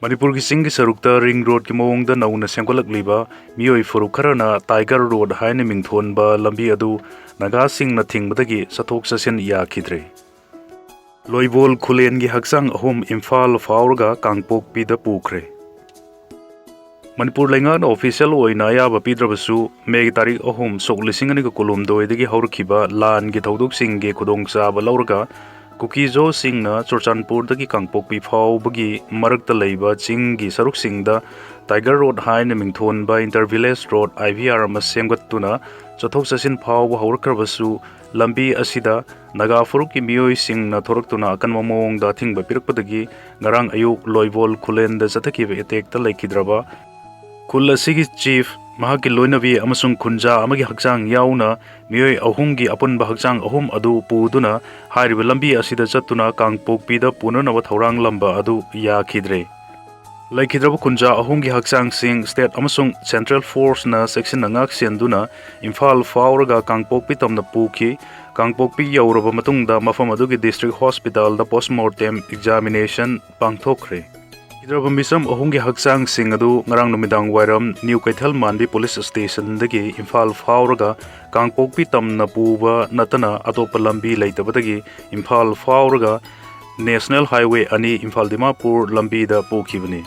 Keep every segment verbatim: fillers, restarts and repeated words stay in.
ꯃꯅꯤꯄꯨꯔꯒꯤ ꯆꯤꯡꯒꯤ ꯁꯔꯨꯛꯇ ꯔꯤꯡ ꯔꯣꯗꯀꯤ ꯃꯑꯣꯡꯗ ꯅꯧꯅ ꯁꯦꯝꯒꯠꯂꯛꯂꯤꯕ ꯃꯤꯑꯣꯏ ꯐꯨꯔꯨꯞ ꯈꯔꯅ ꯇꯥꯏꯒꯔ ꯔꯣꯗ ꯍꯥꯏꯅ ꯃꯤꯡꯊꯣꯟꯕ ꯂꯝꯕꯤ ꯑꯗꯨ ꯅꯥꯒꯥꯁꯤꯡꯅ ꯊꯤꯡꯕꯗꯒꯤ ꯆꯠꯊꯣꯛ ꯆꯠꯁꯤꯟ ꯌꯥꯈꯤꯗ꯭ꯔꯦ꯫ ꯂꯣꯏꯕꯣꯜ ꯈꯨꯂꯦꯟꯒꯤ ꯍꯛꯆꯥꯡ ꯑꯍꯨꯝ ꯏꯝꯐꯥꯜ ꯐꯥꯎꯔꯒ ꯀꯥꯡꯄꯣꯛꯄꯤꯗ ꯄꯨꯈ꯭ꯔꯦ꯫ ꯃꯅꯤꯄꯨꯔ ꯂꯩꯉꯥꯛꯅ ꯑꯣꯐꯤꯁꯤꯌꯦꯜ ꯑꯣꯏꯅ ꯑꯌꯥꯕ ꯄꯤꯗ꯭ꯔꯕꯁꯨ, ꯃꯦꯒꯤ ꯇꯥꯔꯤꯛ ꯑꯍꯨꯝ, ꯁꯣꯛ ꯂꯤꯁꯤꯡ ꯑꯅꯤꯒ ꯀꯨꯟꯍꯨꯝꯗꯣꯏꯗꯒꯤ ꯍꯧꯔꯛꯈꯤꯕ ꯂꯥꯟꯒꯤ ꯊꯧꯗꯣꯛꯁꯤꯡꯒꯤ ꯈꯨꯗꯣꯡꯆꯥꯕ ꯂꯧꯔꯒ, ꯀꯨꯀꯤꯖꯣꯁꯤꯡꯅ ꯆꯨꯔꯆꯥꯟꯄꯨꯔꯗꯒꯤ ꯀꯥꯡꯄꯣꯛꯄꯤ ꯐꯥꯎꯕꯒꯤ ꯃꯔꯛꯇ ꯂꯩꯕ ꯆꯤꯡꯒꯤ ꯁꯔꯨꯛꯁꯤꯡꯗ ꯇꯥꯏꯒꯔ ꯔꯣꯗ ꯍꯥꯏꯅ ꯃꯤꯡꯊꯣꯟꯕ ꯏꯟꯇꯔ ꯚꯤꯂꯦꯖ ꯔꯣꯗ, IVR, ꯑꯃ ꯁꯦꯝꯒꯠꯇꯨꯅ ꯆꯠꯊꯣꯛ ꯆꯠꯁꯤꯟ ꯐꯥꯎꯕ ꯍꯧꯔꯛꯈ꯭ꯔꯕꯁꯨ, ꯂꯝꯕꯤ ꯑꯁꯤꯗ ꯅꯥꯒꯥ ꯐꯨꯔꯨꯞꯀꯤ ꯃꯤꯑꯣꯏꯁꯤꯡꯅ ꯊꯣꯔꯛꯇꯨꯅ ꯑꯀꯟꯕ ꯃꯑꯣꯡꯗ ꯑꯊꯤꯡꯕ ꯄꯤꯔꯛꯄꯗꯒꯤ ꯉꯔꯥꯡ ꯑꯌꯨꯛ ꯂꯣꯏꯕꯣꯜ ꯈꯨꯂꯦꯟꯗ ꯆꯠꯊꯈꯤꯕ ꯑꯦꯇꯦꯛꯇ ꯂꯩꯈꯤꯗ꯭ꯔꯕ ꯈꯨꯜ ꯑꯁꯤꯒꯤ ꯆꯤꯐ, ꯃꯍꯥꯛꯀꯤ ꯂꯣꯏꯅꯕꯤ ꯑꯃꯁꯨꯡ ꯈꯨꯟꯖꯥ ꯑꯃꯒꯤ ꯍꯛꯆꯥꯡ ꯌꯥꯎꯅ ꯃꯤꯑꯣꯏ ꯑꯍꯨꯝꯒꯤ ꯑꯄꯨꯟꯕ ꯍꯛꯆꯥꯡ ꯑꯍꯨꯝ ꯑꯗꯨ ꯄꯨꯗꯨꯅ ꯍꯥꯏꯔꯤꯕ ꯂꯝꯕꯤ ꯑꯁꯤꯗ ꯆꯠꯇꯨꯅ ꯀꯥꯡꯄꯣꯛꯄꯤꯗ ꯄꯨꯅꯅꯕ ꯊꯧꯔꯥꯡꯂꯝꯕ ꯑꯗꯨ ꯌꯥꯈꯤꯗ꯭ꯔꯦ꯫ ꯂꯩꯈꯤꯗ꯭ꯔꯕ ꯈꯨꯟꯖꯥ ꯑꯍꯨꯝꯒꯤ ꯍꯛꯆꯥꯡꯁꯤꯡ ꯁ꯭ꯇꯦꯠ ꯑꯃꯁꯨꯡ ꯁꯦꯟꯇ꯭ꯔꯦꯜ ꯐꯣꯔꯁꯅ ꯆꯦꯛꯁꯤꯟꯅ ꯉꯥꯛ ꯁꯦꯟꯗꯨꯅ ꯏꯝꯐꯥꯜ ꯐꯥꯎꯔꯒ ꯀꯥꯡꯄꯣꯛꯄꯤ ꯇꯝꯅ ꯄꯨꯈꯤ꯫ ꯀꯥꯡꯄꯣꯛꯄꯤ ꯌꯧꯔꯕ ꯃꯇꯨꯡꯗ ꯃꯐꯝ ꯑꯗꯨꯒꯤ ꯗꯤꯁꯇ꯭ꯔꯤꯛ ꯍꯣꯁꯄꯤꯇꯥꯜꯗ ꯄꯣꯁꯃꯣꯔꯇꯦꯝ ꯑꯦꯛꯖꯥꯃꯤꯅꯦꯁꯟ ꯄꯥꯡꯊꯣꯛꯈ꯭ꯔꯦ꯫ ꯂꯩꯈꯤꯗ꯭ꯔꯕ ꯃꯤꯆꯝ ꯑꯍꯨꯝꯒꯤ ꯍꯛꯆꯥꯡꯁꯤꯡ ꯑꯗꯨ ꯉꯔꯥꯡ ꯅꯨꯃꯤꯗꯥꯡ ꯋꯥꯏꯔꯝ ꯅ꯭ꯌꯨ ꯀꯩꯊꯦꯜ ꯃꯥꯟꯕꯤ ꯄꯨꯂꯤꯁ ꯁ꯭ꯇꯦꯁꯟꯗꯒꯤ ꯏꯝꯐꯥꯜ ꯐꯥꯎꯔꯒ ꯀꯥꯡꯄꯣꯛꯄꯤ ꯇꯝꯅ ꯄꯨꯕ ꯅꯠꯇꯅ ꯑꯇꯣꯞꯄ ꯂꯝꯕꯤ ꯂꯩꯇꯕꯗꯒꯤ ꯏꯝꯐꯥꯜ ꯐꯥꯎꯔꯒ ꯅꯦꯁꯅꯦꯜ ꯍꯥꯏꯋꯦ ꯑꯅꯤ ꯏꯝꯐꯥꯜ ꯗꯤꯃꯥꯄꯨꯔ ꯂꯝꯕꯤꯗ ꯄꯨꯈꯤꯕꯅꯤ꯫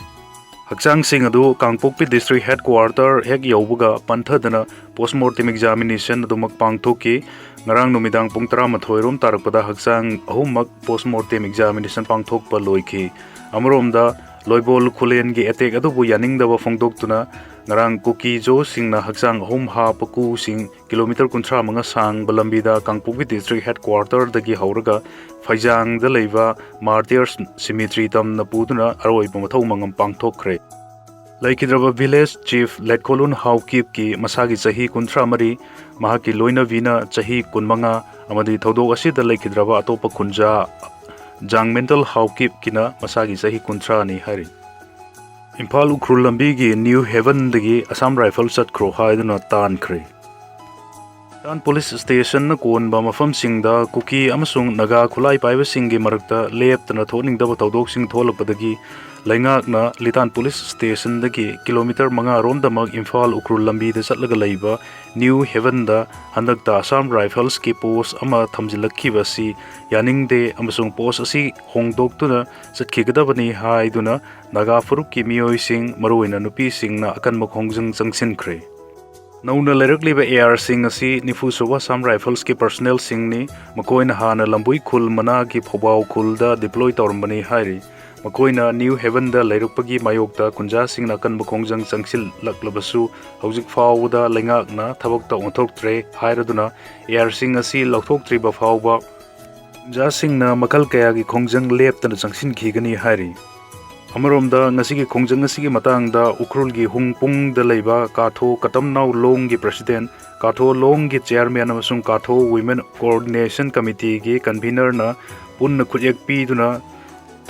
ꯍꯛꯆꯥꯡꯁꯤꯡ ꯑꯗꯨ ꯀꯥꯡꯄꯣꯛꯄꯤ ꯗꯤꯁꯇ꯭ꯔꯤꯛ ꯍꯦꯗ ꯀ꯭ꯋꯥꯔꯇꯔ ꯍꯦꯛ ꯌꯧꯕꯒ ꯄꯟꯊꯗꯅ ꯄꯣꯁꯃꯣꯔꯇꯦꯝ ꯑꯦꯛꯖꯥꯃꯤꯅꯦꯁꯟ ꯑꯗꯨꯃꯛ ꯄꯥꯡꯊꯣꯛꯈꯤ꯫ ꯉꯔꯥꯡ ꯅꯨꯃꯤꯗꯥꯡ ꯄꯨꯡ ꯇꯔꯥꯃꯥꯊꯣꯏ ꯔꯣꯝ ꯇꯥꯔꯛꯄꯗ ꯍꯛꯆꯥꯡ ꯑꯍꯨꯝꯃꯛ ꯄꯣꯁꯃꯣꯔꯇꯦꯝ ꯑꯦꯛꯖꯥꯃꯤꯅꯦꯁꯟ ꯄꯥꯡꯊꯣꯛꯄ ꯂꯣꯏꯈꯤ꯫ ꯑꯃꯔꯣꯝꯗ ꯂꯣꯏꯕꯣꯜ ꯈꯨꯂꯦꯟꯒꯤ ꯑꯦꯇꯦꯛ ꯑꯗꯨꯕꯨ ꯌꯥꯅꯤꯡꯗꯕ ꯐꯣꯡꯗꯣꯛꯇꯨꯅ ꯉꯔꯥꯡ ꯀꯨꯀꯤ ꯖꯣꯁꯤꯡꯅ ꯍꯛꯆꯥꯡ ꯑꯍꯨꯝ ꯍꯥꯞꯄ ꯀꯨꯁꯤꯡ ꯀꯤꯂꯣꯃꯤꯇꯔ ꯀꯨꯟꯊ꯭ꯔꯥ ꯃꯉꯥ ꯁꯥꯡꯕ ꯂꯝꯕꯤꯗ ꯀꯥꯡꯄꯣꯛꯄꯤ ꯗꯤꯁꯇ꯭ꯔꯤꯛ ꯍꯦꯗ ꯀ꯭ꯋꯥꯔꯇꯔꯗꯒꯤ ꯍꯧꯔꯒ ꯐꯩꯖꯥꯡꯗ ꯂꯩꯕ ꯃꯥꯔꯇꯤꯌꯔꯁ ꯁꯤꯃꯤꯇ꯭ꯔꯤ ꯇꯝꯅ ꯄꯨꯗꯨꯅ ꯑꯔꯣꯏꯕ ꯃꯊꯧ ꯃꯉꯝ ꯄꯥꯡꯊꯣꯛꯈ꯭ꯔꯦ꯫ ꯂꯩꯈꯤꯗ꯭ꯔꯕ ꯚꯤꯂꯦꯖ ꯆꯤꯐ ꯂꯦꯠꯈꯣꯂꯨꯟ ꯍꯥꯎꯀꯤꯞꯀꯤ ꯃꯁꯥꯒꯤ ꯆꯍꯤ ꯀꯨꯟꯊ꯭ꯔꯥ ꯃꯔꯤ, ꯃꯍꯥꯛꯀꯤ ꯂꯣꯏꯅꯕꯤꯅ ꯆꯍꯤ ꯀꯨꯟꯃꯉꯥ ꯑꯃꯗꯤ ꯊꯧꯗꯣꯛ ꯑꯁꯤꯗ ꯂꯩꯈꯤꯗ꯭ꯔꯕ ꯑꯇꯣꯞꯄ ꯈꯨꯟꯖꯥ ꯖꯥꯡꯃꯦꯟꯇꯜ ꯍꯥꯎꯀꯤꯞꯀꯤꯅ ꯃꯁꯥꯒꯤ ꯆꯍꯤ ꯀꯨꯟꯊ꯭ꯔꯥꯅꯤ ꯍꯥꯏꯔꯤ꯫ ꯏꯝꯐꯥꯜ ꯎꯈ꯭ꯔꯨꯜ ꯂꯝꯕꯤꯒꯤ ꯅ꯭ꯌꯨ ꯍꯦꯚꯟꯗꯒꯤ ꯑꯁꯥꯝ ꯔꯥꯏꯐꯜ ꯆꯠꯈ꯭ꯔꯣ ꯍꯥꯏꯗꯨꯅ ꯇꯥꯟꯈ꯭ꯔꯦ꯫ ꯂꯤꯇꯥꯟ ꯄꯨꯂꯤꯁ ꯁ꯭ꯇꯦꯁꯟꯅ ꯀꯣꯟꯕ ꯃꯐꯝꯁꯤꯡꯗ ꯀꯨꯀꯤ ꯑꯃꯁꯨꯡ ꯅꯥꯒꯥ ꯈꯨꯠꯂꯥꯏ ꯄꯥꯏꯕꯁꯤꯡꯒꯤ ꯃꯔꯛꯇ ꯂꯦꯞꯇꯅ ꯊꯣꯛꯅꯤꯡꯗꯕ ꯊꯧꯗꯣꯛꯁꯤꯡ ꯊꯣꯛꯂꯛꯄꯗꯒꯤ ꯂꯩꯉꯥꯛꯅ ꯂꯤꯇꯥꯟ ꯄꯨꯂꯤꯁ ꯁ꯭ꯇꯦꯁꯟꯗꯒꯤ ꯀꯤꯂꯣꯃꯤꯇꯔ ꯃꯉꯥ ꯔꯣꯝꯗꯃꯛ ꯏꯝꯐꯥꯜ ꯎꯈ꯭ꯔꯨꯜ ꯂꯝꯕꯤꯗ ꯆꯠꯂꯒ ꯂꯩꯕ ꯅ꯭ꯌꯨ ꯍꯦꯚꯟꯗ ꯍꯟꯗꯛꯇ ꯑꯁꯥꯝ ꯔꯥꯏꯐꯜꯁꯀꯤ ꯄꯣꯁ ꯑꯃ ꯊꯝꯖꯤꯜꯂꯛꯈꯤꯕ ꯑꯁꯤ ꯌꯥꯅꯤꯡꯗꯦ ꯑꯃꯁꯨꯡ ꯄꯣꯁ ꯑꯁꯤ ꯍꯣꯡꯗꯣꯛꯇꯨꯅ ꯆꯠꯈꯤꯒꯗꯕꯅꯤ ꯍꯥꯏꯗꯨꯅ ꯅꯥꯒꯥ ꯐꯨꯔꯨꯞꯀꯤ ꯃꯤꯑꯣꯏꯁꯤꯡ, ꯃꯔꯨꯑꯣꯏꯅ ꯅꯨꯄꯤꯁꯤꯡꯅ ꯑꯀꯟꯕ ꯈꯣꯡꯖꯪ ꯆꯪꯁꯤꯟꯈ꯭ꯔꯦ꯫ ꯅꯧꯅ ꯂꯩꯔꯛꯂꯤꯕ ꯑꯦ ꯑꯥꯔꯁꯤꯡ ꯑꯁꯤ ꯅꯤꯐꯨ ꯁꯨꯕ ꯑꯁꯥꯝ ꯔꯥꯏꯐꯜꯁꯀꯤ ꯄꯔꯁꯅꯦꯜꯁꯤꯡꯅꯤ꯫ ꯃꯈꯣꯏꯅ ꯍꯥꯟꯅ ꯂꯝꯕꯨꯏ ꯈꯨꯜ ꯃꯅꯥꯒꯤ ꯐꯧꯕꯥꯎ ꯈꯨꯜꯗ ꯗꯤꯄ꯭ꯂꯣꯏ ꯇꯧꯔꯝꯕꯅꯤ ꯍꯥꯏꯔꯤ꯫ ꯃꯈꯣꯏꯅ ꯅ꯭ꯌꯨ ꯍꯦꯚꯟꯗ ꯂꯩꯔꯛꯄꯒꯤ ꯃꯥꯌꯣꯛꯇ ꯀꯨꯟꯖꯥꯁꯤꯡꯅ ꯑꯀꯟꯕ ꯈꯣꯡꯖꯪ ꯆꯪꯁꯤꯜꯂꯛꯂꯕꯁꯨ, ꯍꯧꯖꯤꯛ ꯐꯥꯎꯕꯗ ꯂꯩꯉꯥꯛꯅ ꯊꯕꯛꯇ ꯑꯣꯟꯊꯣꯛꯇ꯭ꯔꯦ ꯍꯥꯏꯔꯗꯨꯅ ꯑꯦ ꯑꯥꯔꯁꯤꯡ ꯑꯁꯤ ꯂꯧꯊꯣꯛꯇ꯭ꯔꯤꯕ ꯐꯥꯎꯕ ꯀꯨꯟꯖꯥꯁꯤꯡꯅ ꯃꯈꯜ ꯀꯌꯥꯒꯤ ꯈꯣꯡꯖꯪ ꯂꯦꯞꯇꯅ ꯆꯪꯁꯤꯟꯈꯤꯒꯅꯤ ꯍꯥꯏꯔꯤ꯫ ꯑꯃꯔꯣꯝꯗ, ꯉꯁꯤꯒꯤ ꯈꯣꯡꯖꯪ ꯑꯁꯤꯒꯤ ꯃꯇꯥꯡꯗ ꯎꯈ꯭ꯔꯨꯜꯒꯤ ꯍꯨꯡꯄꯨꯡꯗ ꯂꯩꯕ ꯀꯥꯊꯣ ꯀꯇꯝꯅꯥꯎ ꯂꯣꯡꯒꯤ ꯄ꯭ꯔꯁꯤꯗꯦꯟ, ꯀꯥꯊꯣ ꯂꯣꯡꯒꯤ ꯆꯤꯌꯔꯃꯦꯟ ꯑꯃꯁꯨꯡ ꯀꯥꯊꯣ ꯋꯤꯃꯦꯟ ꯀꯣꯑꯣꯔꯗꯤꯅꯦꯁꯟ ꯀꯃꯤꯇꯤꯒꯤ ꯀꯟꯚꯤꯅꯔꯅ ꯄꯨꯟꯅ ꯈꯨꯠꯌꯦꯛ ꯄꯤꯗꯨꯅ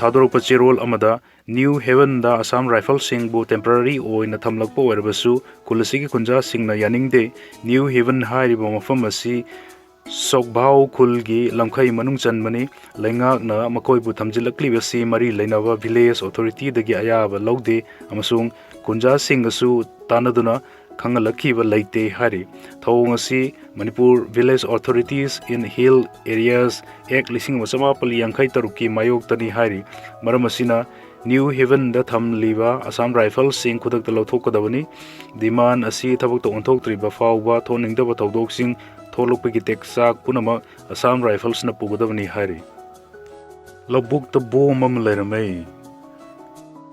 ꯊꯥꯗꯣꯔꯛꯄ ꯆꯦꯔꯣꯜ ꯑꯃꯗ, ꯅ꯭ꯌꯨ ꯍꯦꯚꯟꯗ ꯑꯁꯥꯝ ꯔꯥꯏꯐꯜꯁꯤꯡꯕꯨ ꯇꯦꯝꯄꯔꯔꯤ ꯑꯣꯏꯅ ꯊꯝꯂꯛꯄ ꯑꯣꯏꯔꯕꯁꯨ, ꯈꯨꯜ ꯑꯁꯤꯒꯤ ꯈꯨꯟꯖꯥꯁꯤꯡꯅ ꯌꯥꯅꯤꯡꯗꯦ꯫ ꯅ꯭ꯌꯨ ꯍꯦꯚꯟ ꯍꯥꯏꯔꯤꯕ ꯃꯐꯝ ꯑꯁꯤ ꯁꯣꯛꯚꯥꯎ ꯈꯨꯜꯒꯤ ꯂꯝꯈꯩ ꯃꯅꯨꯡ ꯆꯟꯕꯅꯤ꯫ ꯂꯩꯉꯥꯛꯅ ꯃꯈꯣꯏꯕꯨ ꯊꯝꯖꯤꯜꯂꯛꯂꯤꯕꯁꯤ ꯃꯔꯤ ꯂꯩꯅꯕ ꯚꯤꯂꯦꯖ ꯑꯣꯊꯣꯔꯤꯇꯤꯗꯒꯤ ꯑꯌꯥꯕ ꯂꯧꯗꯦ ꯑꯃꯁꯨꯡ ꯈꯨꯟꯖꯥꯁꯤꯡꯒꯁꯨ ꯇꯥꯟꯅꯗꯨꯅ ꯈꯪꯍꯜꯂꯛꯈꯤꯕ ꯂꯩꯇꯦ ꯍꯥꯏꯔꯤ꯫ ꯊꯧꯑꯣꯡ ꯑꯁꯤ ꯃꯅꯤꯄꯨꯔ ꯚꯤꯂꯦꯖ ꯑꯣꯊꯣꯔꯤꯇꯤꯁ ꯏꯟ ꯍꯤꯜ ꯑꯦꯔꯤꯌꯥꯁ ꯑꯦꯛ ꯂꯤꯁꯤꯡ ꯑꯃ ꯆꯃꯥꯄꯜ ꯌꯥꯡꯈꯩ ꯇꯔꯨꯛꯀꯤ ꯃꯥꯌꯣꯛꯇꯅꯤ ꯍꯥꯏꯔꯤ꯫ ꯃꯔꯝ ꯑꯁꯤꯅ ꯅ꯭ꯌꯨ ꯍꯦꯚꯟꯗ ꯊꯝꯂꯤꯕ ꯑꯁꯥꯝ ꯔꯥꯏꯐꯜꯁꯤꯡ ꯈꯨꯗꯛꯇ ꯂꯧꯊꯣꯛꯀꯗꯕꯅꯤ꯫ ꯗꯤꯃꯥꯟ ꯑꯁꯤ ꯊꯕꯛꯇ ꯑꯣꯟꯊꯣꯛꯇ꯭ꯔꯤꯕ ꯐꯥꯎꯕ ꯊꯣꯛꯅꯤꯡꯗꯕ ꯊꯧꯗꯣꯛꯁꯤꯡ ꯊꯣꯛꯂꯛꯄꯒꯤ ꯇꯦꯛꯆꯥꯛ ꯄꯨꯝꯅꯃꯛ ꯑꯁꯥꯝ ꯔꯥꯏꯐꯜꯁꯅ ꯄꯨꯒꯗꯕꯅꯤ ꯍꯥꯏꯔꯤ꯫ ꯂꯧꯕꯨꯛꯇ ꯕꯣꯝ ꯑꯃ ꯂꯩꯔꯝꯃꯦ꯫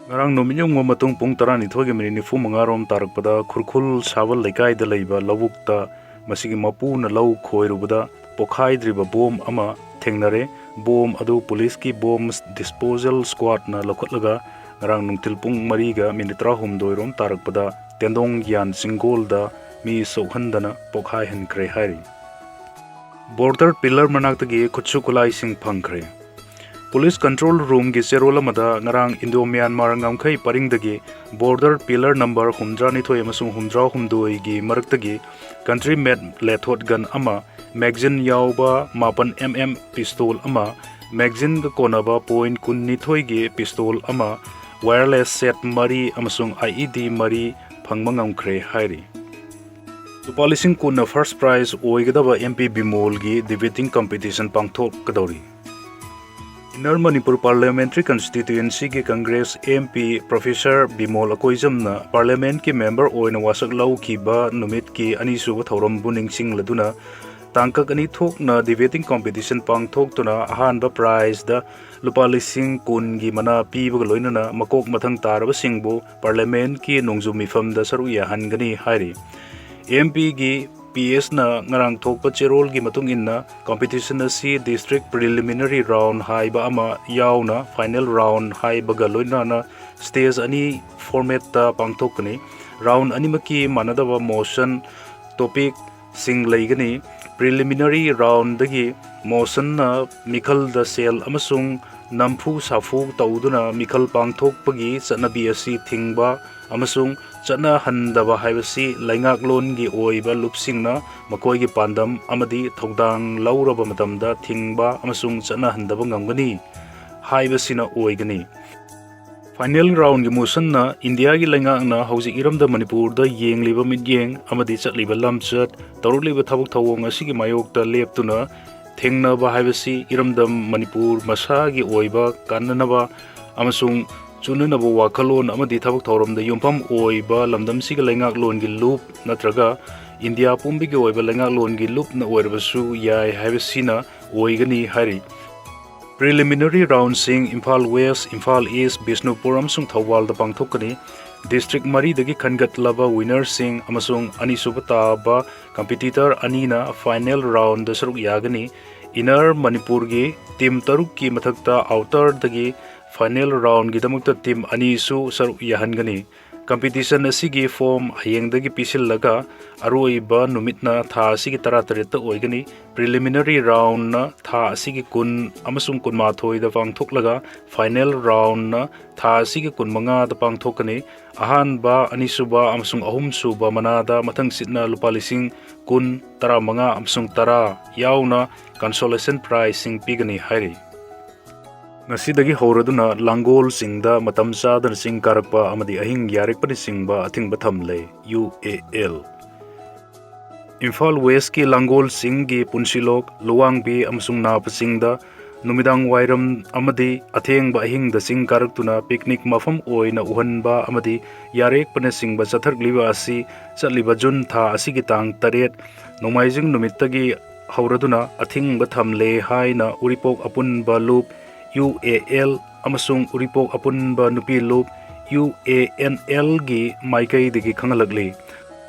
ꯉꯔꯥꯡ ꯅꯨꯃꯤꯠ ꯌꯨꯡꯕ ꯃꯇꯨꯡ ꯄꯨꯡ ꯇꯔꯥꯅꯤꯊꯣꯏꯒꯤ ꯃꯤꯅꯤꯠ ꯅꯤꯐꯨ ꯃꯉꯥ ꯔꯣꯝ ꯇꯥꯔꯛꯄꯗ ꯈꯨꯔꯈꯨꯜ ꯁꯥꯕꯜ ꯂꯩꯀꯥꯏꯗ ꯂꯩꯕ ꯂꯧꯕꯨꯛꯇ ꯃꯁꯤꯒꯤ ꯃꯄꯨꯅ ꯂꯧ ꯈꯣꯏꯔꯨꯕꯗ ꯄꯣꯈꯥꯏꯗ꯭ꯔꯤꯕ ꯕꯣꯝ ꯑꯃ ꯊꯦꯡꯅꯔꯦ꯫ ꯕꯣꯝ ꯑꯗꯨ ꯄꯨꯂꯤꯁꯀꯤ ꯕꯣꯝ ꯗꯤꯁꯄꯣꯖꯦꯜ ꯁ꯭ꯀ꯭ꯋꯥꯗꯅ ꯂꯧꯈꯠꯂꯒ ꯉꯔꯥꯡ ꯅꯨꯡꯊꯤꯜ ꯄꯨꯡ ꯃꯔꯤꯒ ꯃꯤꯅꯤꯠ ꯇꯔꯥꯍꯨꯝꯗꯣꯏ ꯔꯣꯝ ꯇꯥꯔꯛꯄꯗ ꯇꯦꯟꯗꯣꯡ ꯒ꯭ꯌꯥꯟ ꯆꯤꯡꯒꯣꯜꯗ ꯃꯤ ꯁꯣꯛꯍꯟꯗꯅ ꯄꯣꯈꯥꯏꯍꯟꯈ꯭ꯔꯦ ꯍꯥꯏꯔꯤ꯫ ꯕꯣꯔꯗꯔ ꯄꯤꯂꯔ ꯃꯅꯥꯛꯇꯒꯤ ꯈꯨꯠꯁꯨ ꯈꯨꯠꯂꯥꯏꯁꯤꯡ ꯐꯪꯈ꯭ꯔꯦ꯫ Police Control Roomꯒꯤ ꯆꯦꯔꯣꯜ ꯑꯃꯗ ꯉꯔꯥꯡ Indo-Myanmar ꯉꯝꯈꯩ ꯄꯔꯤꯡꯗꯒꯤ border pillar number ꯍꯨꯝꯗ꯭ꯔꯥ ꯅꯤꯊꯣꯏ ꯑꯃꯁꯨꯡ ꯍꯨꯝꯗ꯭ꯔꯥ ꯍꯨꯝꯗꯣꯏꯒꯤ ꯃꯔꯛꯇꯒꯤ country made lathot gun ꯑꯃ, magazine ꯌꯥꯎꯕ ꯃꯥꯄꯟ M M pistol ꯑꯃ, magazineꯒ ꯀꯣꯟꯅꯕ point ꯀꯨꯟꯅꯤꯊꯣꯏꯒꯤ pistol ꯑꯃ, wireless set ꯃꯔꯤ ꯑꯃꯁꯨꯡ I E D ꯃꯔꯤ ꯐꯪꯕ ꯉꯝꯈ꯭ꯔꯦ ꯍꯥꯏꯔꯤ꯫ ꯂꯨꯄꯥ ꯂꯤꯁꯤꯡ ꯀꯨꯟꯅ first prize ꯑꯣꯏꯒꯗꯕ M P ꯕꯤꯃꯣꯜꯒꯤ debating competition ꯄꯥꯡꯊꯣꯛꯀꯗꯧꯔꯤ꯫ Inner Manipur Parliamentary Constituencyꯒꯤ Congress M P Professor Bimol ꯑꯀꯣꯏꯖꯝꯅ Parliamentꯀꯤ member ꯑꯣꯏꯅ ꯋꯥꯁꯛ ꯂꯧꯈꯤꯕ ꯅꯨꯃꯤꯠꯀꯤ ꯑꯅꯤꯁꯨꯕ ꯊꯧꯔꯝꯕꯨ ꯅꯤꯡꯁꯤꯡꯂꯗꯨꯅ ꯇꯥꯡꯀꯛ ꯑꯅꯤ ꯊꯣꯛꯅ debating competition ꯄꯥꯡꯊꯣꯛꯇꯨꯅ ꯑꯍꯥꯟꯕ prizeꯗ ꯂꯨꯄꯥ ꯂꯤꯁꯤꯡ ꯀꯨꯟꯒꯤ ꯃꯅꯥ ꯄꯤꯕꯒ ꯂꯣꯏꯅꯅ ꯃꯀꯣꯛ ꯃꯊꯪ ꯇꯥꯔꯕꯁꯤꯡꯕꯨ Parliamentꯀꯤ ꯅꯣꯡꯖꯨ ꯃꯤꯐꯝꯗ ꯁꯔꯨꯛ ꯌꯥꯍꯟꯒꯅꯤ ꯍꯥꯏꯔꯤ꯫ M Pꯒꯤ P Sꯅ ꯉꯔꯥꯡ ꯊꯣꯛꯄ ꯆꯦꯔꯣꯜꯒꯤ ꯃꯇꯨꯡ ꯏꯟꯅ competition ꯑꯁꯤ district preliminary round ꯍꯥꯏꯕ ꯑꯃ ꯌꯥꯎꯅ final round ꯍꯥꯏꯕꯒ ꯂꯣꯏꯅꯅ stage ꯑꯅꯤ formatꯇ ꯄꯥꯡꯊꯣꯛꯀꯅꯤ꯫ Round ꯑꯅꯤꯃꯛꯀꯤ ꯃꯥꯟꯅꯗꯕ motion topic ꯁꯤꯡ ꯂꯩꯒꯅꯤ꯫ Preliminary roundꯗꯒꯤ motionꯅ ꯃꯤꯈꯜꯗ ꯁꯦꯜ ꯑꯃꯁꯨꯡ ꯅꯝꯐꯨ ꯁꯥꯐꯨ ꯇꯧꯗꯨꯅ ꯃꯤꯈꯜ ꯄꯥꯡꯊꯣꯛꯄꯒꯤ ꯆꯠꯅꯕꯤ ꯑꯁꯤ ꯊꯤꯡꯕ ꯑꯃꯁꯨꯡ ꯆꯠꯅꯍꯟꯗꯕ ꯍꯥꯏꯕꯁꯤ ꯂꯩꯉꯥꯛꯂꯣꯟꯒꯤ ꯑꯣꯏꯕ ꯂꯨꯞꯁꯤꯡꯅ ꯃꯈꯣꯏꯒꯤ ꯄꯥꯟꯗꯝ ꯑꯃꯗꯤ ꯊꯧꯗꯥꯡ ꯂꯧꯔꯕ ꯃꯇꯝꯗ ꯊꯤꯡꯕ ꯑꯃꯁꯨꯡ ꯆꯠꯅꯍꯟꯗꯕ ꯉꯝꯒꯅꯤ ꯍꯥꯏꯕꯁꯤꯅ ꯑꯣꯏꯒꯅꯤ꯫ Final roundꯒꯤ motionꯅ ꯏꯟꯗꯤꯌꯥꯒꯤ ꯂꯩꯉꯥꯛꯅ ꯍꯧꯖꯤꯛ ꯏꯔꯝꯗꯝ ꯃꯅꯤꯄꯨꯔꯗ ꯌꯦꯡꯂꯤꯕ ꯃꯤꯠꯌꯦꯡ ꯑꯃꯗꯤ ꯆꯠꯂꯤꯕ ꯂꯝꯆꯠ, ꯇꯧꯔꯛꯂꯤꯕ ꯊꯕꯛ ꯊꯧꯑꯣꯡ ꯑꯁꯤꯒꯤ ꯃꯥꯌꯣꯛꯇ ꯂꯦꯞꯇꯨꯅ ꯊꯦꯡꯅꯕ ꯍꯥꯏꯕꯁꯤ ꯏꯔꯝꯗꯝ ꯃꯅꯤꯄꯨꯔ ꯃꯁꯥꯒꯤ ꯑꯣꯏꯕ ꯀꯥꯟꯅꯅꯕ ꯑꯃꯁꯨꯡ ꯆꯨꯅꯅꯕ ꯋꯥꯈꯜꯂꯣꯟ ꯑꯃꯗꯤ ꯊꯕꯛ ꯊꯧꯔꯝꯗ ꯌꯨꯝꯐꯝ ꯑꯣꯏꯕ ꯂꯝꯗꯝꯁꯤꯒꯤ ꯂꯩꯉꯥꯛꯂꯣꯟꯒꯤ ꯂꯨꯞ ꯅꯠꯇ꯭ꯔꯒ ꯏꯟꯗꯤꯌꯥ ꯄꯨꯝꯕꯒꯤ ꯑꯣꯏꯕ ꯂꯩꯉꯥꯛꯂꯣꯟꯒꯤ ꯂꯨꯞꯅ ꯑꯣꯏꯔꯕꯁꯨ ꯌꯥꯏ ꯍꯥꯏꯕꯁꯤꯅ ꯑꯣꯏꯒꯅꯤ ꯍꯥꯏꯔꯤ꯫ Preliminary roundꯁꯤꯡ Imphal West, Imphal East, Bishnupur ꯑꯃꯁꯨꯡ ꯊꯧꯕꯥꯜꯗ ꯄꯥꯡꯊꯣꯛꯀꯅꯤ꯫ District ꯃꯔꯤꯗꯒꯤ ꯈꯟꯒꯠꯂꯕ winnerꯁꯤꯡ ꯑꯃꯁꯨꯡ ꯑꯅꯤꯁꯨꯕ ꯇꯥꯕ competitor ꯑꯅꯤꯅ final roundꯗ ꯁꯔꯨꯛ ꯌꯥꯒꯅꯤ꯫ Inner ꯃꯅꯤꯄꯨꯔꯒꯤ team ꯇꯔꯨꯛꯀꯤ ꯃꯊꯛꯇ outerꯗꯒꯤ final roundꯒꯤꯗꯃꯛꯇ team ꯑꯅꯤꯁꯨ ꯁꯔꯨꯛ ꯌꯥꯍꯟꯒꯅꯤ꯫ Competition ꯑꯁꯤꯒꯤ form ꯍꯌꯦꯡꯗꯒꯤ ꯄꯤꯁꯤꯜꯂꯒ ꯑꯔꯣꯏꯕ ꯅꯨꯃꯤꯠꯅ ꯊꯥ ꯑꯁꯤꯒꯤ ꯇꯔꯥꯇꯔꯦꯠꯇ ꯑꯣꯏꯒꯅꯤ꯫ Preliminary roundꯅ ꯊꯥ ꯑꯁꯤꯒꯤ ꯀꯨꯟ ꯑꯃꯁꯨꯡ ꯀꯨꯟꯃꯥꯊꯣꯏꯗ ꯄꯥꯡꯊꯣꯛꯂꯒ final roundꯅ ꯊꯥ ꯑꯁꯤꯒꯤ ꯀꯨꯟꯃꯉꯥꯗ ꯄꯥꯡꯊꯣꯛꯀꯅꯤ꯫ ꯑꯍꯥꯟꯕ, ꯑꯅꯤꯁꯨꯕ ꯑꯃꯁꯨꯡ ꯑꯍꯨꯝꯁꯨꯕ ꯃꯅꯥꯗ ꯃꯊꯪꯁꯤꯠꯅ ꯂꯨꯄꯥ ꯂꯤꯁꯤꯡ ꯀꯨꯟ, ꯇꯔꯥꯃꯉꯥ ꯑꯃꯁꯨꯡ ꯇꯔꯥ ꯌꯥꯎꯅ consolation prizeꯁꯤꯡ ꯄꯤꯒꯅꯤ ꯍꯥꯏꯔꯤ꯫ ꯉꯁꯤꯗꯒꯤ ꯍꯧꯔꯗꯨꯅ ꯂꯥꯡꯒꯣꯜꯁꯤꯡꯗ ꯃꯇꯝ ꯆꯥꯗꯅ ꯆꯤꯡ ꯀꯥꯔꯛꯄ ꯑꯃꯗꯤ ꯑꯍꯤꯡ ꯌꯥꯔꯦꯛꯄꯅꯆꯤꯡꯕ ꯑꯊꯤꯡꯕ ꯊꯝꯂꯦ, ꯌꯨ ꯑꯦ ꯑꯦꯜ꯫ ꯏꯝꯐꯥꯜ ꯋꯦꯁꯀꯤ ꯂꯥꯡꯒꯣꯜꯁꯤꯡꯒꯤ ꯄꯨꯟꯁꯤꯂꯣꯛ, ꯂꯨꯋꯥꯡꯕꯤ ꯑꯃꯁꯨꯡ ꯅꯥꯄꯁꯤꯡꯗ ꯅꯨꯃꯤꯗꯥꯡ ꯋꯥꯏꯔꯝ ꯑꯃꯗꯤ ꯑꯊꯦꯡꯕ ꯑꯍꯤꯡꯗ ꯆꯤꯡ ꯀꯥꯔꯛꯇꯨꯅ picnic ꯃꯐꯝ ꯑꯣꯏꯅ ꯎꯍꯟꯕ ꯑꯃꯗꯤ ꯌꯥꯔꯦꯛꯄꯅꯆꯤꯡꯕ ꯆꯠꯊꯔꯛꯂꯤꯕ ꯑꯁꯤ ꯆꯠꯂꯤꯕ ꯖꯨꯟ ꯊꯥ ꯑꯁꯤꯒꯤ ꯇꯥꯡ ꯇꯔꯦꯠ, ꯅꯣꯡꯃꯥꯏꯖꯤꯡ ꯅꯨꯃꯤꯠꯇꯒꯤ ꯍꯧꯔꯗꯨꯅ ꯑꯊꯤꯡꯕ ꯊꯝꯂꯦ ꯍꯥꯏꯅ ꯎꯔꯤꯄꯣꯛ ꯑꯄꯨꯟꯕ ꯂꯨꯞ, ꯌꯨ ꯑꯦ ꯑꯦꯜ, ꯑꯃꯁꯨꯡ ꯎꯔꯤꯄꯣꯛ ꯑꯄꯨꯟꯕ ꯅꯨꯄꯤ ꯂꯨꯞ, ꯌꯨ ꯑꯦ ꯑꯦꯟ ꯑꯦꯜꯒꯤ ꯃꯥꯏꯀꯩꯗꯒꯤ ꯈꯪꯍꯜꯂꯛꯂꯤ꯫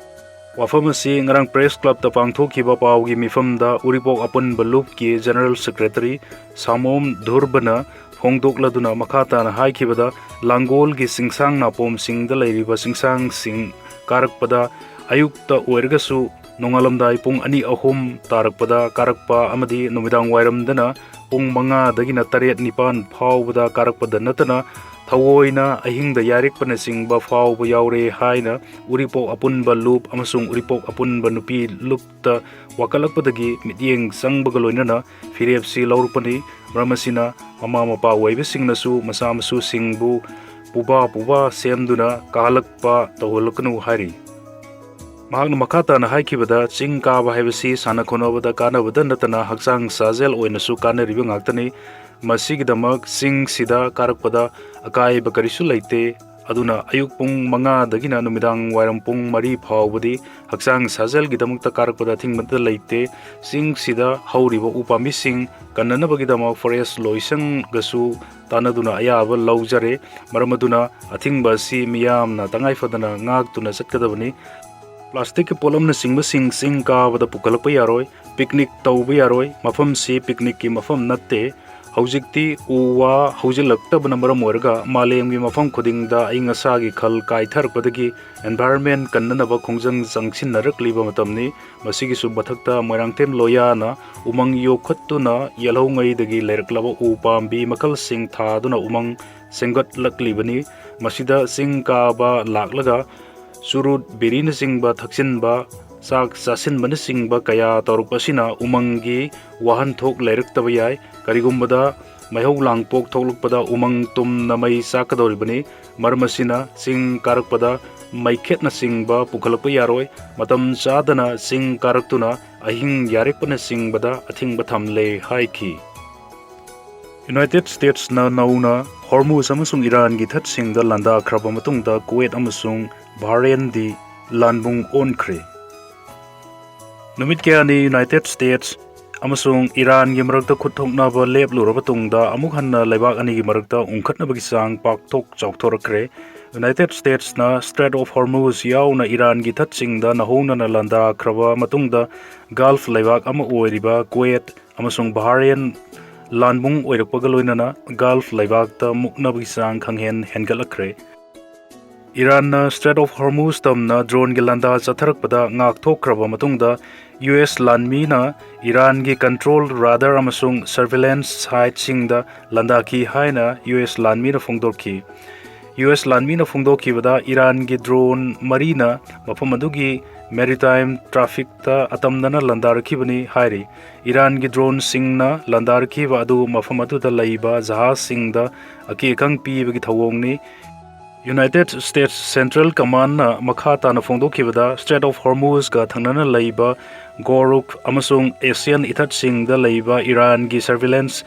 ꯋꯥꯐꯝ ꯑꯁꯤ ꯉꯔꯥꯡ ꯄ꯭ꯔꯦꯁ ꯀ꯭ꯂꯕꯇ ꯄꯥꯡꯊꯣꯛꯈꯤꯕ ꯄꯥꯎꯒꯤ ꯃꯤꯐꯝꯗ ꯎꯔꯤꯄꯣꯛ ꯑꯄꯨꯟꯕ ꯂꯨꯞꯀꯤ ꯖꯦꯅꯔꯦꯜ ꯁꯦꯀ꯭ꯔꯦꯇꯔꯤ ꯁꯥꯃꯣꯝ ꯙꯨꯔꯕꯅ ꯐꯣꯡꯗꯣꯛꯂꯗꯨꯅ ꯃꯈꯥ ꯇꯥꯅ ꯍꯥꯏꯈꯤꯕꯗ, ꯂꯥꯡꯒꯣꯜꯒꯤ ꯆꯤꯡꯁꯥꯡ ꯅꯥꯄꯣꯝꯁꯤꯡꯗ ꯂꯩꯔꯤꯕ ꯆꯤꯡꯁꯥꯡꯁꯤꯡ ꯀꯥꯔꯛꯄꯗ ꯑꯌꯨꯛꯇ ꯑꯣꯏꯔꯒꯁꯨ ꯅꯣꯡꯉꯥꯜꯂꯝꯗꯥꯏ ꯄꯨꯡ ꯑꯅꯤ ꯑꯍꯨꯝ ꯇꯥꯔꯛꯄꯗ ꯀꯥꯔꯛꯄ ꯑꯃꯗꯤ ꯅꯨꯃꯤꯗꯥꯡ ꯋꯥꯏꯔꯝꯗꯅ ꯄꯨꯡ ꯃꯉꯥꯗꯒꯤꯅ ꯇꯔꯦꯠ ꯅꯤꯄꯥꯟ ꯐꯥꯎꯕꯗ ꯀꯥꯔꯛꯄꯗ ꯅꯠꯇꯅ ꯊꯑꯣꯏꯅ ꯑꯍꯤꯡꯗ ꯌꯥꯔꯦꯛꯄꯅꯆꯤꯡꯕ ꯐꯥꯎꯕ ꯌꯥꯎꯔꯦ ꯍꯥꯏꯅ ꯎꯔꯤꯄꯣꯛ ꯑꯄꯨꯟꯕ ꯂꯨꯞ ꯑꯃꯁꯨꯡ ꯎꯔꯤꯄꯣꯛ ꯑꯄꯨꯟꯕ ꯅꯨꯄꯤ ꯂꯨꯞꯇ ꯋꯥꯀꯠꯂꯛꯄꯗꯒꯤ ꯃꯤꯠꯌꯦꯡ ꯆꯪꯕꯒ ꯂꯣꯏꯅꯅ ꯐꯤꯔꯦꯞꯁꯤ ꯂꯧꯔꯛꯄꯅꯤ꯫ ꯃꯔꯝ ꯑꯁꯤꯅ ꯃꯃꯥ ꯃꯄꯥ ꯑꯣꯏꯕꯁꯤꯡꯅꯁꯨ ꯃꯆꯥ ꯃꯁꯨꯁꯤꯡꯕꯨ ꯄꯨꯕꯥ ꯄꯨꯕꯥ ꯁꯦꯝꯗꯨꯅ ꯀꯥꯍꯜꯂꯛꯄ ꯇꯧꯍꯜꯂꯛꯀꯅꯨ ꯍꯥꯏꯔꯤ꯫ ꯃꯍꯥꯛꯅ ꯃꯈꯥ ꯇꯥꯅ ꯍꯥꯏꯈꯤꯕꯗ, ꯆꯤꯡ ꯀꯥꯕ ꯍꯥꯏꯕꯁꯤ ꯁꯥꯟꯅ ꯈꯣꯠꯅꯕꯗ ꯀꯥꯟꯅꯕꯗ ꯅꯠꯇꯅ ꯍꯛꯆꯥꯡ ꯁꯥꯖꯦꯜ ꯑꯣꯏꯅꯁꯨ ꯀꯥꯟꯅꯔꯤꯕ ꯉꯥꯛꯇꯅꯤ꯫ ꯃꯁꯤꯒꯤꯗꯃꯛ ꯆꯤꯡꯁꯤꯗ ꯀꯥꯔꯛꯄꯗ ꯑꯀꯥꯏꯕ ꯀꯔꯤꯁꯨ ꯂꯩꯇꯦ꯫ ꯑꯗꯨꯅ ꯑꯌꯨꯛ ꯄꯨꯡ ꯃꯉꯥꯗꯒꯤꯅ ꯅꯨꯃꯤꯗꯥꯡ ꯋꯥꯏꯔꯝ ꯄꯨꯡ ꯃꯔꯤ ꯐꯥꯎꯕꯗꯤ ꯍꯛꯆꯥꯡ ꯁꯥꯖꯦꯜꯒꯤꯗꯃꯛꯇ ꯀꯥꯔꯛꯄꯗ ꯑꯊꯤꯡꯕ ꯑꯃꯠꯇ ꯂꯩꯇꯦ꯫ ꯆꯤꯡꯁꯤꯗ ꯍꯧꯔꯤꯕ ꯎ ꯄꯥꯝꯕꯤꯁꯤꯡ ꯀꯟꯅꯅꯕꯒꯤꯗꯃꯛ ꯐꯣꯔꯦꯁ ꯂꯣꯏꯁꯪꯒꯁꯨ ꯇꯥꯟꯅꯗꯨꯅ ꯑꯌꯥꯕ ꯂꯧꯖꯔꯦ꯫ ꯃꯔꯝ ꯑꯗꯨꯅ ꯑꯊꯤꯡꯕ ꯑꯁꯤ ꯃꯤꯌꯥꯝꯅ ꯇꯉꯥꯏ ꯐꯗꯅ ꯉꯥꯛꯇꯨꯅ ꯆꯠꯀꯗꯕꯅꯤ꯫ ꯄ꯭ꯂꯥꯁꯇꯤꯛꯀꯤ ꯄꯣꯠꯂꯝꯅꯆꯤꯡꯕꯁꯤꯡ ꯆꯤꯡ ꯀꯥꯕꯗ ꯄꯨꯈꯠꯂꯛꯄ ꯌꯥꯔꯣꯏ꯫ ꯄꯤꯛꯅꯤꯛ ꯇꯧꯕ ꯌꯥꯔꯣꯏ꯫ ꯃꯐꯝꯁꯤ ꯄꯤꯛꯅꯤꯛꯀꯤ ꯃꯐꯝ ꯅꯠꯇꯦ꯫ ꯍꯧꯖꯤꯛꯇꯤ ꯎ ꯋꯥ ꯍꯧꯖꯤꯜꯂꯛꯇꯕꯅ ꯃꯔꯝ ꯑꯣꯏꯔꯒ ꯃꯥꯂꯦꯝꯒꯤ ꯃꯐꯝ ꯈꯨꯗꯤꯡꯗ ꯑꯏꯪ ꯑꯁꯥꯒꯤ ꯈꯜ ꯀꯥꯏꯊꯔꯛꯄꯗꯒꯤ environment ꯀꯟꯅꯅꯕ ꯈꯣꯡꯖꯪ ꯆꯪꯁꯤꯟꯅꯔꯛꯂꯤꯕ ꯃꯇꯝꯅꯤ꯫ ꯃꯁꯤꯒꯤꯁꯨ ꯃꯊꯛꯇ ꯃꯣꯏꯔꯥꯡꯊꯦꯝ ꯂꯣꯌꯥꯅ ꯎꯃꯪ ꯌꯣꯛꯈꯠꯇꯨꯅ ꯌꯦꯜꯍꯧꯉꯩꯗꯒꯤ ꯂꯩꯔꯛꯂꯕ ꯎ ꯄꯥꯝꯕꯤ ꯃꯈꯜꯁꯤꯡ ꯊꯥꯗꯨꯅ ꯎꯃꯪ ꯁꯦꯝꯒꯠꯂꯛꯂꯤꯕꯅꯤ꯫ ꯃꯁꯤꯗ ꯆꯤꯡ ꯀꯥꯕ ꯂꯥꯛꯂꯒ ꯆꯨꯔꯨꯠ, ꯕꯤꯔꯤꯅꯆꯤꯡꯕ ꯊꯛꯆꯤꯟꯕ, ꯆꯥꯛ ꯆꯥꯁꯤꯟꯕꯅꯆꯤꯡꯕ ꯀꯌꯥ ꯇꯧꯔꯛꯄ ꯑꯁꯤꯅ ꯎꯃꯪꯒꯤ ꯋꯥꯍꯟꯊꯣꯛ ꯂꯩꯔꯛꯇꯕ ꯌꯥꯏ꯫ ꯀꯔꯤꯒꯨꯝꯕꯗ ꯃꯩꯍꯧ ꯂꯥꯡꯄꯣꯛ ꯊꯣꯛꯂꯛꯄꯗ ꯎꯃꯪ ꯇꯨꯝꯅ ꯃꯩ ꯆꯥꯛꯀꯗꯧꯔꯤꯕꯅꯤ꯫ ꯃꯔꯝ ꯑꯁꯤꯅ ꯆꯤꯡ ꯀꯥꯔꯛꯄꯗ ꯃꯩꯈꯦꯠꯅꯆꯤꯡꯕ ꯄꯨꯈꯠꯂꯛꯄ ꯌꯥꯔꯣꯏ꯫ ꯃꯇꯝ ꯆꯥꯗꯅ ꯆꯤꯡ ꯀꯥꯔꯛꯇꯨꯅ ꯑꯍꯤꯡ ꯌꯥꯔꯦꯛꯄꯅꯆꯤꯡꯕꯗ ꯑꯊꯤꯡꯕ ꯊꯝꯂꯦ ꯍꯥꯏꯈꯤ꯫ ꯌꯨꯅꯥꯏꯇꯦꯗ ꯁ꯭ꯇꯦꯠꯁꯅ ꯅꯧꯅ ꯍꯣꯔꯃꯨꯖ ꯑꯃꯁꯨꯡ ꯏꯔꯥꯟꯒꯤ ꯊꯠꯁꯤꯡꯗ ꯂꯥꯟꯗꯥꯈ꯭ꯔꯕ ꯃꯇꯨꯡꯗ ꯀꯨꯋꯦꯠ ꯑꯃꯁꯨꯡ ꯕꯍꯔꯦꯟꯗꯤ ꯂꯥꯟꯕꯨꯡ ꯑꯣꯟꯈ꯭ꯔꯦ꯫ ꯅꯨꯃꯤꯠ ꯀꯌꯥꯅꯤ ꯌꯨꯅꯥꯏꯇꯦꯗ ꯁ꯭ꯇꯦꯠꯁ ꯑꯃꯁꯨꯡ ꯏꯔꯥꯟꯒꯤ ꯃꯔꯛꯇ ꯈꯨꯠ ꯊꯣꯛꯅꯕ ꯂꯦꯞꯂꯨꯔꯕ ꯇꯨꯡꯗ ꯑꯃꯨꯛ ꯍꯟꯅ ꯂꯩꯕꯥꯛ ꯑꯅꯤꯒꯤ ꯃꯔꯛꯇ ꯎꯪꯈꯠꯅꯕꯒꯤ ꯆꯥꯡ ꯄꯥꯛꯊꯣꯛ ꯆꯥꯎꯊꯣꯔꯛꯈ꯭ꯔꯦ꯫ ꯌꯨꯅꯥꯏꯇꯦꯗ ꯁ꯭ꯇꯦꯠꯁꯅ Strait of Hormuz ꯌꯥꯎꯅ ꯏꯔꯥꯟꯒꯤ ꯊꯠꯁꯤꯡꯗ ꯅꯧꯍꯧꯅꯅ ꯂꯥꯟꯗꯥꯈ꯭ꯔꯕ ꯃꯇꯨꯡꯗ ꯒꯜꯐ ꯂꯩꯕꯥꯛ ꯑꯃ ꯑꯣꯏꯔꯤꯕ ꯀꯨꯋꯦꯠ ꯑꯃꯁꯨꯡ ꯕꯍꯔꯦꯟ ꯂꯥꯟꯕꯨꯡ ꯑꯣꯏꯔꯛꯄꯒ ꯂꯣꯏꯅꯅ ꯒꯜꯐ ꯂꯩꯕꯥꯛꯇ ꯃꯨꯛꯅꯕꯒꯤ ꯆꯥꯡ ꯈꯪꯍꯦꯟ ꯍꯦꯟꯒꯠꯂꯛꯈ꯭ꯔꯦ꯫ ꯏꯔꯥꯟꯅ Strait of Hormuz ꯇꯝꯅ ꯗ꯭ꯔꯣꯟꯒꯤ ꯂꯥꯟꯗꯥ ꯆꯠꯊꯔꯛꯄꯗ ꯉꯥꯛꯊꯣꯛꯈ꯭ꯔꯕ ꯃꯇꯨꯡꯗ ꯌꯨ ꯑꯦꯁ ꯂꯥꯟꯃꯤꯅ ꯏꯔꯥꯟꯒꯤ control radar ꯑꯃꯁꯨꯡ surveillance siteꯁꯤꯡꯗ ꯂꯥꯟꯗꯥꯈꯤ ꯍꯥꯏꯅ ꯌꯨ ꯑꯦꯁ ꯂꯥꯟꯃꯤꯅ ꯐꯣꯡꯗꯣꯛꯈꯤ꯫ ꯌꯨ ꯑꯦꯁ ꯂꯥꯟꯃꯤꯅ ꯐꯣꯡꯗꯣꯛꯈꯤꯕꯗ ꯏꯔꯥꯟꯒꯤ ꯗ꯭ꯔꯣꯟ ꯃꯔꯤꯅ ꯃꯐꯝ ꯑꯗꯨꯒꯤ maritime trafficꯇ ꯑꯇꯝꯅꯅ ꯂꯥꯟꯗꯥꯔꯛꯈꯤꯕꯅꯤ ꯍꯥꯏꯔꯤ꯫ ꯏꯔꯥꯟꯒꯤ ꯗ꯭ꯔꯣꯟꯁꯤꯡꯅ ꯂꯥꯟꯗꯥꯔꯛꯈꯤꯕ ꯑꯗꯨ ꯃꯐꯝ ꯑꯗꯨꯗ ꯂꯩꯕ ꯖꯍꯥꯖꯁꯤꯡꯗ ꯑꯀꯤ ꯑꯈꯪ ꯄꯤꯕꯒꯤ ꯊꯧꯑꯣꯡꯅꯤ꯫ ꯌꯨꯅꯥꯏꯇꯦꯗ ꯁ꯭ꯇꯦꯠꯁ ꯁꯦꯟꯇ꯭ꯔꯦꯜ ꯀꯃꯥꯟꯅ ꯃꯈꯥ ꯇꯥꯅ ꯐꯣꯡꯗꯣꯛꯈꯤꯕꯗ Strait of Hormuzꯒ ꯊꯪꯅꯅ ꯂꯩꯕ ꯒꯣꯔꯨꯛ ꯑꯃꯁꯨꯡ ꯑꯦꯁꯤꯌꯥꯟ ꯏꯊꯠꯁꯤꯡꯗ ꯂꯩꯕ ꯏꯔꯥꯟꯒꯤ surveillance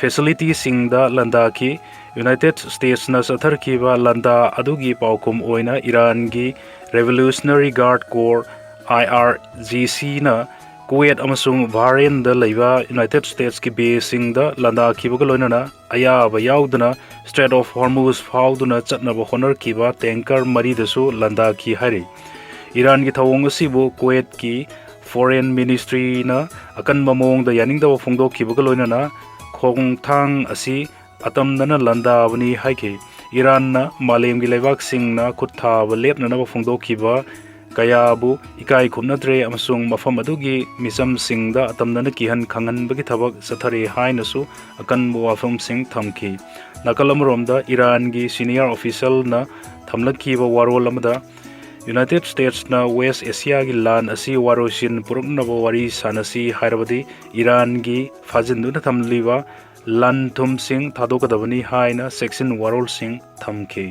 facilityꯁꯤꯡꯗ ꯂꯥꯟꯗꯥꯈꯤ꯫ ꯌꯨꯅꯥꯏꯇꯦꯗ ꯁ꯭ꯇꯦꯠꯁꯅ ꯆꯠꯊꯔꯛꯈꯤꯕ ꯂꯥꯟꯗꯥ ꯑꯗꯨꯒꯤ ꯄꯥꯎꯈꯨꯝ ꯑꯣꯏꯅ ꯏꯔꯥꯟꯒꯤ Revolutionary Guard Corps, IRGCꯅ ꯀꯨꯋꯦꯠ ꯑꯃꯁꯨꯡ ꯕꯍꯔꯦꯟꯗ ꯂꯩꯕ ꯌꯨꯅꯥꯏꯇꯦꯗ ꯁ꯭ꯇꯦꯠꯁꯀꯤ ꯕꯦꯁꯁꯤꯡꯗ ꯂꯥꯟꯗꯥꯈꯤꯕꯒ ꯂꯣꯏꯅꯅ ꯑꯌꯥꯕ ꯌꯥꯎꯗꯅ Strait of Hormuz ꯐꯥꯎꯗꯨꯅ ꯆꯠꯅꯕ ꯍꯣꯠꯅꯔꯛꯈꯤꯕ tanker ꯃꯔꯤꯗꯁꯨ ꯂꯥꯟꯗꯥꯈꯤ ꯍꯥꯏꯔꯤ꯫ ꯏꯔꯥꯟꯒꯤ ꯊꯧꯑꯣꯡ ꯑꯁꯤꯕꯨ ꯀꯨꯋꯦꯠꯀꯤ Foreign Ministryꯅ ꯑꯀꯟꯕ ꯃꯑꯣꯡꯗ ꯌꯥꯅꯤꯡꯗꯕ ꯐꯣꯡꯗꯣꯛꯈꯤꯕꯒ ꯂꯣꯏꯅꯅ ꯈꯣꯡꯊꯥꯡ ꯑꯁꯤ ꯑꯇꯝꯅꯅ ꯂꯥꯟꯗꯥꯕꯅꯤ ꯍꯥꯏꯈꯤ꯫ ꯏꯔꯥꯟꯅ ꯃꯥꯂꯦꯝꯒꯤ ꯂꯩꯕꯥꯛꯁꯤꯡꯅ ꯈꯨꯠ ꯊꯥꯕ ꯂꯦꯞꯅꯅꯕ ꯐꯣꯡꯗꯣꯛꯈꯤꯕ ꯀꯌꯥꯕꯨ ꯏꯀꯥꯏ ꯈꯨꯝꯅꯗ꯭ꯔꯦ ꯑꯃꯁꯨꯡ ꯃꯐꯝ ꯑꯗꯨꯒꯤ ꯃꯤꯆꯝꯁꯤꯡꯗ ꯑꯇꯝꯅꯅ ꯀꯤꯍꯟ ꯈꯪꯍꯟꯕꯒꯤ ꯊꯕꯛ ꯆꯠꯊꯔꯤ ꯍꯥꯏꯅꯁꯨ ꯑꯀꯟꯕ ꯋꯥꯐꯝꯁꯤꯡ ꯊꯝꯈꯤ꯫ ꯅꯥꯀꯜ ꯑꯃꯔꯣꯝꯗ ꯏꯔꯥꯟꯒꯤ senior officialꯅ ꯊꯝꯂꯛꯈꯤꯕ ꯋꯥꯔꯣꯜ ꯑꯃꯗ, ꯌꯨꯅꯥꯏꯇꯦꯗ ꯁ꯭ꯇꯦꯠꯁꯅ ꯋꯦꯁ ꯑꯦꯁꯤꯌꯥꯒꯤ ꯂꯥꯟ ꯑꯁꯤ ꯋꯥꯔꯣꯏꯁꯤꯟ ꯄꯨꯔꯛꯅꯕ ꯋꯥꯔꯤ ꯁꯥꯅꯁꯤ ꯍꯥꯏꯔꯕꯗꯤ ꯏꯔꯥꯟꯒꯤ ꯐꯥꯖꯤꯟꯗꯨꯅ ꯊꯝꯂꯤꯕ ꯂꯟ ꯊꯨꯝꯁꯤꯡ ꯊꯥꯗꯣꯛꯀꯗꯕꯅꯤ ꯍꯥꯏꯅ ꯆꯦꯛꯁꯤꯟ ꯋꯥꯔꯣꯜꯁꯤꯡ ꯊꯝꯈꯤ꯫